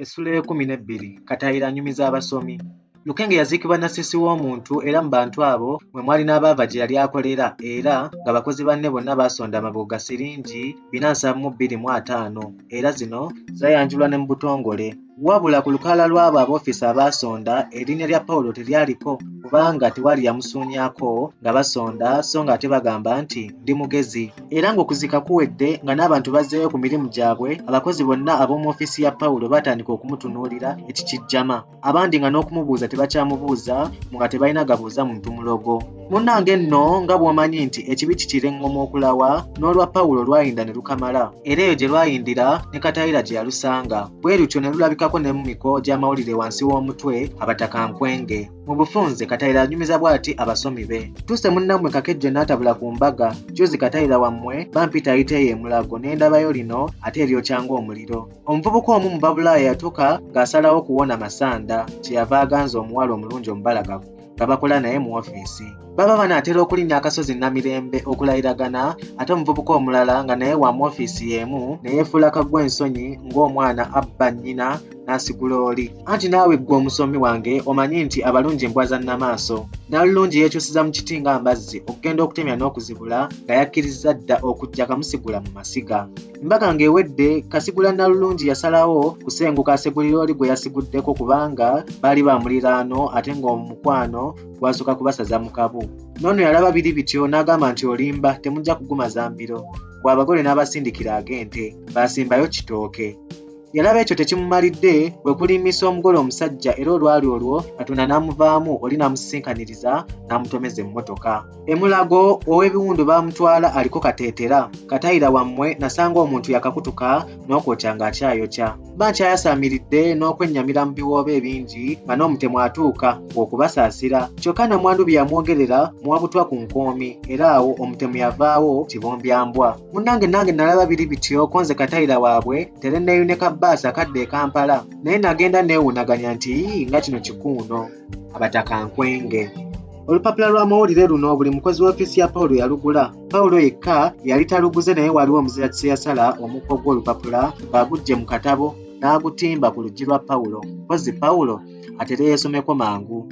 Essula ey'ekkumi n'ebbiri Katayira anyumiza abasomi. Lukenge yaziikibwa Nassisi w'omuntu era mu bantu abo mwe mwali n'abaava gye yali akolera era nga bakozi banne bonna baasonda amabugo ga siringi 472 mu 50 era zino zaayanjulwa ne mu butongole. Wabula ku lukalala lw'abo aboofiisi abaasonda erinnya lya Paulo teryaliko kubanga tewali yamusuunyako nga basonda so ng'ate bagamba nti ndi mugezi. Era ng'okuziika kuwedde nga n'abantu bazzeeyo ku mirimu gyabwe, abakozi bonna ab'omu ofiisi ya Pawulo baatandika okumutunuulira ekikijjama, abandi nga n'okumubuuza tebakyamubuuza mbu nga tebalina gabuuza muntu mulogo. Munnange nno nga bw'omanyi nti ekibi kikira eŋŋoma okulawa, n'olwa Pawulo lwayinda ne lukamala. Era eyo gye lwayindira ne Katayira gye yalusanga. Bwe lutyo ne lulabikako ne mu miko gy'amawulire wansi w'omutwe Abataka Nkwenge. Mu bufunze Katayira anyumiza bw'ati abasomi be. Ntuuse munnammwe Kakejje n'atabula ku mbaga. Jjuuzi Katayira wammwe bampita ayita eyo e Mulago ne ndabayo lino ate eryokya ng'omuliro. Omuvubuka omu mu Babulaaya yatuuka ng'asalawo kuwona masanda kye yava aganza omuwala omulungi omubalagavu nga bakola naye mu ofiisi. Baba banaatera okulinnya akasozi Namirembe okulayiragana ate omuvubuka omulala nga naye wa mu ofiisi y'emu ne yeefuula kaggwensonyi ng'omwana abba nnyina n'asigula oli. Anti naawe ggwe omusomi wange omanyi nti abalungi mbwa za Namaaso. Nalulungi yeekyusiza mu kiti nga mbazzi okugenda okutemya n'okuzibula nga yakkirizza dda okujja kamusigula mu masiga. Embaga ng'ewedde, Kasigula Nalulungi yasalawo kusenguka asegulire oli gwe yasiguddeko kubanga baali ba muliraano ate ng'omukwano gwasooka kubasaza mu kabu. N'ono yalaba biri bityo n'agamba nti olimba temujja kugumaza mbiro. Mbu abagole n'abasindikira ag'ente. Baasimbayo kitooke. Yalaba ekyo tekimumalidde kwe kulimmisa omugole omusajja era olwali olwo Katonda n'amuvaamu oli n'amusisinkaniriza n'amutomeza emmotoka. E Mulago ow'ebiwundu baamutwala aliko kateetera. Katayira wammwe nasanga omuntu yakakutuka n'okwokya ng'akyayokya. Mba nkyayasaamiridde n'okwennyamira mu biwoobe ebingi nga n'omutemu atuuka ng'okubasaasira. Kyokka nnamwandu bye yamwogerera muwa butwa ku nkoomi era awo omutemu yavaawo kibombyambwa. Munnange nange nalaba biri bityo ko nze Katayira waabwe ntere neeyune ka bbaasi akadda e Kampala naye nagenda neewuunaganya nti yii nga kino kikuuno. Abataka nkwenge. Olupapula lw'amawulire luno buli mukozi w'ofiisi ya Paulo yalugula. Paulo yekka yali taluguze naye waliwo omuzirakisa eyasala omukko gw'olupapula ng'aguggye mu katabo n'agutimba ku luggi lwa Paulo. Mpozzi Paulo atere yeesomeko mangu.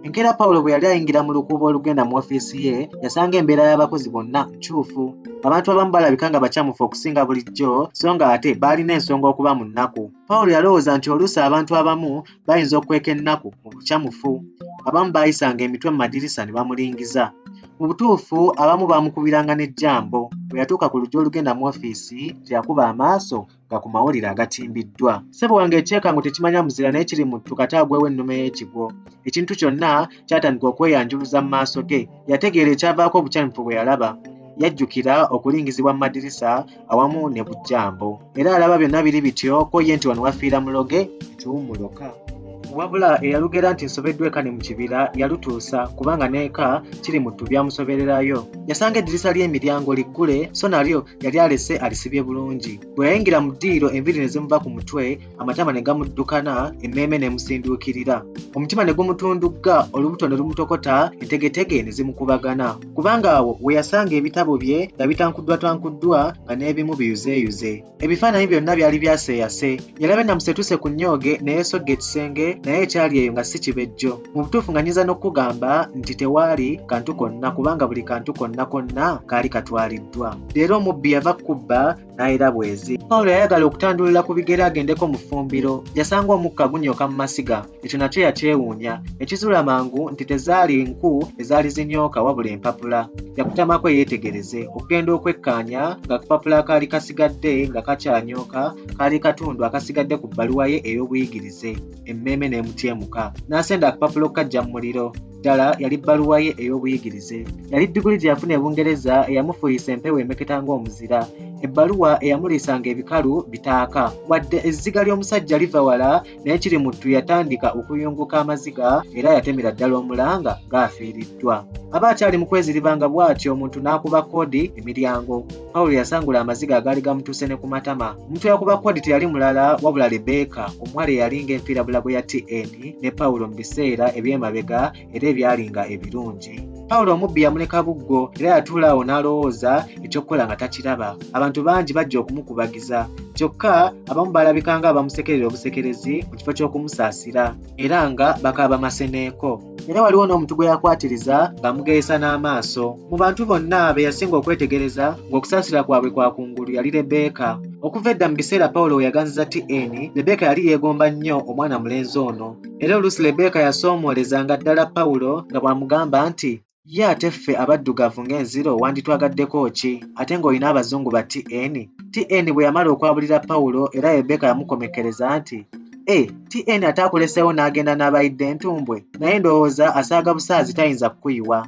Enkeera Pawulo bwe yali ayingira mu lukuubo olugenda mu ofiisi ye, yasanga embeera y'abakozi bonna nkyufu. Abantu abamu balabika nga bakyamufu okusinga bulijjo, so ng'ate baalina ensonga okuba mu nnaku. Pawulo yalowooza nti oluusi abantu abamu bayinza okukweka ennaku mu bukyamufu. Abamu baayisanga emitwe mu madirisa ne bamulingiza. Mu butuufu, abamu baamukubiranga n'ejjambo. Bwe yatuuka ku luggi olugenda mu ofiisi, teyakuba amaaso nga ku mawulire agatimbiddwa. Ssebo wange ekyekango tekimanya muzira naye kiri muttu kata agwewo ennume y'ekigwo. Ekintu kyonna kyatandika okweyanjuluza mu maaso ge. Yategeera ekyavaako obukyamufu bwe yalaba. Yajjukira okulingizibwa mu madirisa awamu ne bujjambo. Era alaba byonna biri bityo ko ye nti wano wafiira muloge ekiwummulo ka. Wabula eyalugera nti nsobeddwa eka ne mu kibira yalutuusa kubanga n'eka kiri muttu byamusobererayo. Yasanga eddirisa ly'emiryango liggule so nalyo yali alese alisibye bulungi. Bwe yayingira mu ddiiro enviiri ne zimuva ku mutwe, amatama ne gamuddukana, emmeeme n'emusinduukirira. Omutima ne gumutundugga, olubuto ne lumutokota, entegetege ne zimukubagana. Kubanga awo we yasanga ebitabo bye nga bitankuddwatankuddwa nga n'ebimu biyuzeeyuze. Ebifaananyi byonna byali byaseeyase. Yalaba ennamusetuse ku nnyooge ne yeesogga ekisenge naye ekyali eyo nga si kibejjo. Mu butuufu nga nnyinza n'okukugamba nti tewaali kantu konna kubanga buli kantu konna konna kaali katwaliddwa. Leero omubbi yava kukubba n'ayera bwezi. Pawulo yayagala okutandulula ku bigere agendeko mu ffumbiro. Yasanga omukka gunyooka mu masiga. Ekyo nakyo yakyewuunya. Yakizuula mangu nti tezaali nku ezaali zinyooka wabula empapula. Yakutamako yeetegereze. Okugenda okwekkaanya ng'akapapula akaali kasigadde nga kakyanyooka kaali katundu akasigadde ku bbaluwa ye ey'obuyigirize. Emmeeme n'emutyemuka. N'asenda akapapula okukaggya mu muliro. Ddala yali bbaluwa ye ey'obuyigirize. Yali ddiguli gye yafuna e Bungereza eyamufuuyisa empewo emeketa ng'omuzira. Ebbaluwa eyamuliisanga ebikalu bitaaka. Wadde ezziga ly'omusajja liva wala naye Kirimuttu yatandika okuyunguka amaziga era yatemera ddala omulanga ng'afiiriddwa. Aba akyali mu kweziriba nga bw'atyo omuntu n'akuba kkoodi emiryango. Pawulo yasangula amaziga agaali gamutuuse ne ku matama. Omuntu eyakuba kkoodi teyali mulala wabula Lebbeeka, omuwala eyali ng'enfiirabulago ya TN ne Pawulo mu biseera eby'emabega era ebyalinga ebirungi. Pawulo omubbi yamuleka buggo era yatuula awo n'alowooza eky'okukola nga takiraba. Abantu bangi bajja okumukubagiza. Kyokka abamu baalabika nga abamusekerera obusekerezi mu kifo ky'okumusaasira era nga bakaaba maseneeko. Era waliwo n'omuntu gwe yakwatiriza ng'amugeyesa n'amaaso. Mu bantu bonna be yasinga okwetegereza ng'okusaasira kwabwe kwa kungulu yali Lebbeeka. Okuva edda mu biseera Pawulo we yaganziza TN, Lebbeeka yali yeegomba nnyo omwana mulenzi ono. Era oluusi Lebbeeka yasoomoolezanga ddala Pawulo nga bw'amugamba nti, Ye ate ffe abaddugavu ng'enziro wanditwagaddeko ki ate ng'olina abazungu ba TN? TN bwe yamala okwabulira Pawulo era Lebbeeka yamukomekkereza nti, E, TN ate akuleseewo n'agenda n'abayidde entumbwe? Naye ndowooza asaaga busaazi tayinza kukuyiwa.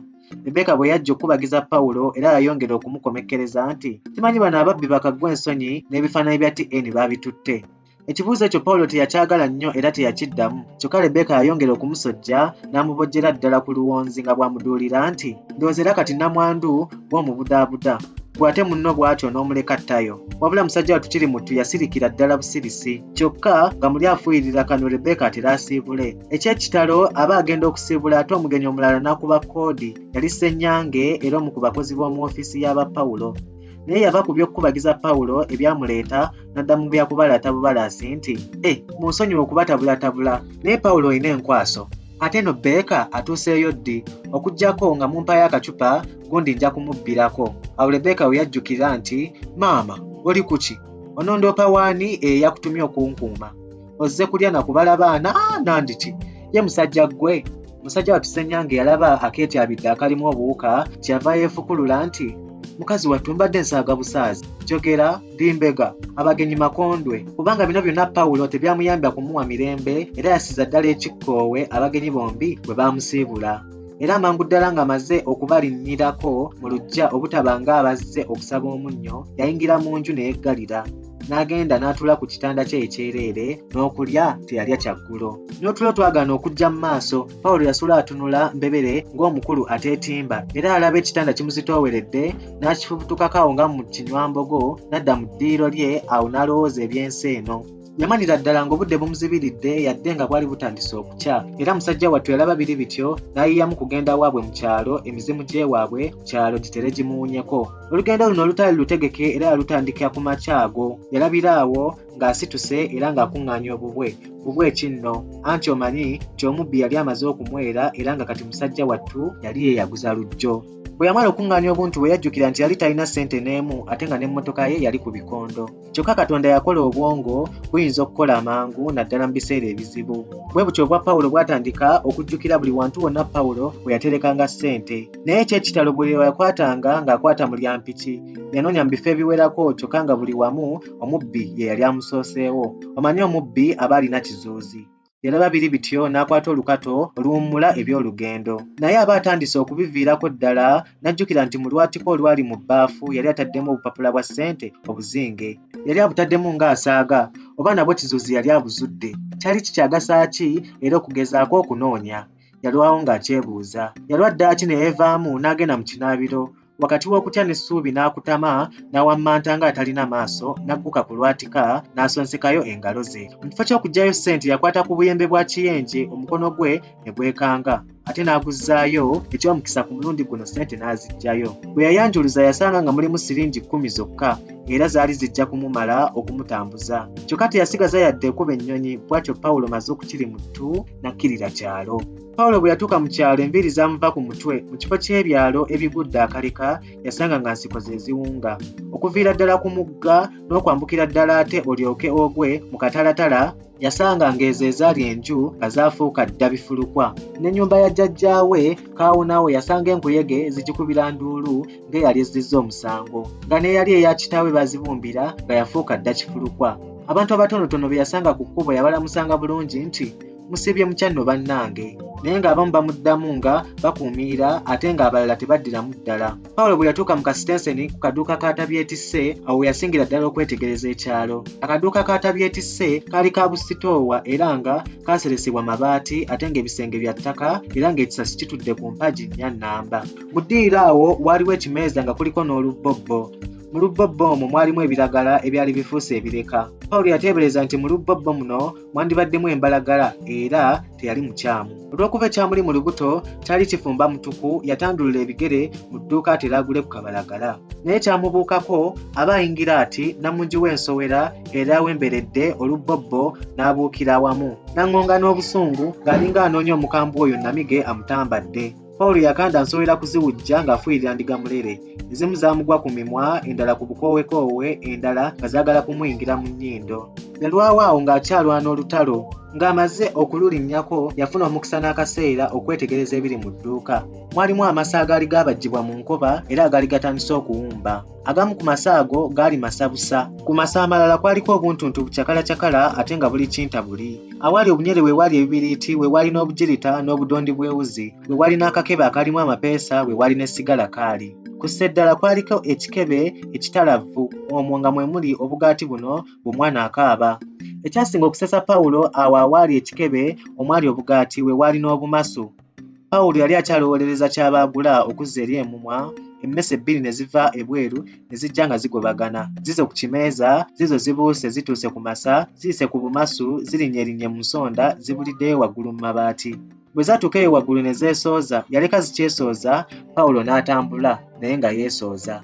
Lebbeeka bwe yajja okukubagiza Pawulo era yayongera okumukomekkereza nti, Simanyi bano ababbi bakaggwa ensonyi n'ebifaananyi bya TN baabitutte. Ekibuuzo ekyo Pawulo teyakyagala nnyo era teyakiddamu. Kyokka Lebbeeka yayongera okumusojja n'amubojjera ddala ku luwonzi nga bw'amuduulira nti, Ndowooza era kati nnamwandu bw'omubudaabuda. Ggwe ate munno bw'atyo n'omuleka ttayo. Wabula musajja wattu Kirimuttu yasirikira ddala busirisi. Kyokka nga muli afuuyirira kano Lebbeeka atere asiibule. Eky'ekitalo aba agenda okusiibula ate omugenyi omulala n'akuba kkoodi. Yali Ssenyange era omu ku bakozi b'omu ofiisi y'aba Pawulo. Naye yava ku by'okukubagiza Pawulo ebyamuleeta n'adda mu bya kubalaata bubalaasi nti, E, munsonyiwe okubatabulatabula, naye Pawulo olina enkwaso. Ate eno Beeka atuuseeyo ddi? Okuggyako nga mumpaayo akacupa, gundi nja kumubbirako. Awo Lebbeeka we yajjukira nti, Maama, oli ku ki? Onondoopa w'ani eyakutumye okunkuuma? Ozze kulya na kubala baana nandiki? Ye musajja ggwe! Musajja wattu Ssenyange yalaba akeetyabidde akalimu obuwuka kyeyava yeefukulula nti, Mukazi wattu mbadde nsaaga busaazi. Njogera, ndi mbega, abagenyi makondwe. Kubanga bino byonna Pawulo tebyamuyamba kumuwa mirembe era yasiza ddala ekikkoowe abagenyi bombi bwe baamusiibula. Era amangu ddala ng'amaze okubalinnyirako mu luggya obutaba ng'abazze okusaba omunnyo, yayingira mu nju ne yeggalira. N'agenda n'atuula ku kitanda kye ekyereere, n'okulya teyalya kyaggulo. N'otulo twagaana okujja mu maaso. Pawulo yasula atunula mbebere ng'omukulu ateetimba, era alaba ekitanda kimuzitooweredde, n'akifubutukako awo nga mu kinywambogo, n'adda mu ddiiro lye awo n'alowooza eby'ensi eno. Yamanyira ddala ng'obudde bumuzibiridde yadde nga bwali butandise okukya era musajja wattu yalaba biri bityo n'ayiiyamu kugenda waabwe mu kyalo emizimu gy'ewaabwe ku kyalo gitere gimuwunyeko. Olugendo luno olutaali lutegeke era yalutandika ku makya ago. Yalabira awo ng'asituse era ng'akuŋŋaanya obubwe. Bubwe ki nno? Anti omanyi nti omubbi yali amaze okumwera era nga kati musajja wattu yali yeeyaguza lujjo. Bwe yamala okuŋŋaanya obuntu bwe yajjukira nti yali talina ssente n'emu ate nga n'emmotoka ye yali ku bikondo. Kyokka Katonda yakola obwongo buyinza okukola amangu naddala mu biseera ebizibu. Bwe butyo obwa Pawulo bwatandika okujjukira buli wantu wonna Pawulo we yaterekanga ssente. Naye eky'ekitalo buli lwe yakwatanga ng'akwata mu lya mpiki. Yanoonya mu bifo ebiwerako kyokka nga buli wamu omubbi ye yali amusooseewo. Omanyi omubbi aba alina kizuuzi. Yalaba biri bityo n'akwata olukato oluwummula eby'olugendo. Naye aba atandise okubiviirako ddala n'ajjukira nti mu lwatika olwali mu bbaafu yali ataddemu obupapula bwa ssente obuzinge. Yali abutaddemu ng'asaaga, oba nabwo Kizuuzi yali abuzudde. Kyali kikyagasa ki era okugezaako okunoonya? Yalwawo ng'akyebuuza. Yalwa ddaaki ne yeevaamu n'agenda mu kinaabiro. Wakati w'okutya n'essuubi n'akutama n'awammanta ng'atalina maaso n'agguka ku lwatika n'asonsekayo engalo ze. Mu kifo ky'okuggyayo ssente yakwata ku buyembe bwa Kiyenje omukono gwe ne gwekanga ate n'aguzzaayo eky'omukisa ku mulundi guno ssente n'aziggyayo. Bwe yayanjuluza yasanga nga mulimu siringi kkumi zokka era zaali zijja kumumala okumutambuza. Kyokka teyasigaza yadde ekuba ennyonyi bw'atyo Pawulo Mazuku Kirimuttu n'akkirira kyalo. Pawulo bwe yatuuka mu kyalo enviiri zaamuva ku mutwe. Mu kifo ky'ebyalo ebigudde akaleka yasanga nga nsiko ze ziwunga. Okuviira ddala ku mugga n'okwambukira ddala ate olyoke ogwe mu katalatala yasanga ng'ezo ezaali enju nga zaafuuka dda bifulukwa. N'ennyumba ya jjajjaawe Kaawonawo yasanga enkuyege zigikubira nduulu ng'eyali ezzizza omusango, nga n'eyali eya kitaawe bazibumbira nga yafuuka dda kifulukwa. Abantu abatonotono be yasanga ku kkubo yabalamusanga bulungi nti, Musiibye mutya nno bannange? Naye ng'abamu bamuddamu nga bakuumiira ate ng'abalala tebaddiramu ddala. Pawulo bwe yatuuka mu kasitenseni ku kaduuka ka Tabyetisse, awo we yasingira ddala okwetegereza ekyalo. Akaduuka ka Tabyetisse kaali ka busitoowa era nga kaaseresebwa mabaati ate ng'ebisenge bya ttaka era ng'ekisasi kitudde ku mpagi nnya nnamba. Mu ddiiro awo waaliwo ekimeeza nga kuliko n'olubbobbo. Mu lubbobbo omwo mwalimu ebiragala ebyali bifuuse ebireka. Pawulo yateebereza nti mu lubbobbo muno mwandibaddemu embalagala era teyali mukyamu. Olw'okuba ekyamuli mu lubuto kyali kifumba mutuku, yatandulula ebigere mu dduuka atere agule ku kabalagala. Naye kyamubuukako aba ayingira ati nnamungi w'ensowera era awemberedde olubbobbo n'abuukira awamu. N'aŋŋonga n'obusungu ng'alinga anoonya omukambwe oyo nnamige amutambadde. Pawulo yakanda nsowera kuziwujja ng'afuuyirira ndiga mulere. Ezimu zaamugwa ku mimwa, endala ku bukoowekoowe, endala nga zaagala kumuyingira mu nnyindo. Yalwawo awo ng'akyalwana olutalo. Ng'amaze okululinnyako, yafuna omukisa n'akaseera okwetegereza ebiri mu dduuka. Mwalimu amasa agaali gaabajjibwa mu nkoba era agaali gatandise okuwumba. Agamu ku masa ago gaali masa busa. Ku masa amalala kwaliko obuntuntu bucakalacakala ate nga buli kintabuli. Awaali obunyere we waali ebibiriiti, we waali n'obugirita n'obudondi bw'ewuzi, we waali n'akakebe akaalimu amapeesa, we waali ne ssigala kaali. Ku sseddala kwaliko ekikebe ekitalavvu omwo nga mwe muli obugaati buno bw'omwana akaaba. Ekyasinga okusesa Pawulo awo awaali ekikebe omwali obugaati we waali n'obumasu. Pawulo yali akyalowoolereza ky'aba agula okuzza eri emumwa, emmese bbiri ne ziva ebweru ne zijja nga zigobagana. Ziizo ku kimeeza, ziizo zibuuse zituuse ku masa, ziyise ku bumasu, zirinnyerinnye mu nsonda, zibuliddeyo waggulu mu mabaati. Bwe zaatuuka eyo waggulu ne zeesooza, yaleka zikyesooza, Pawulo n'atambula, naye nga yeesooza.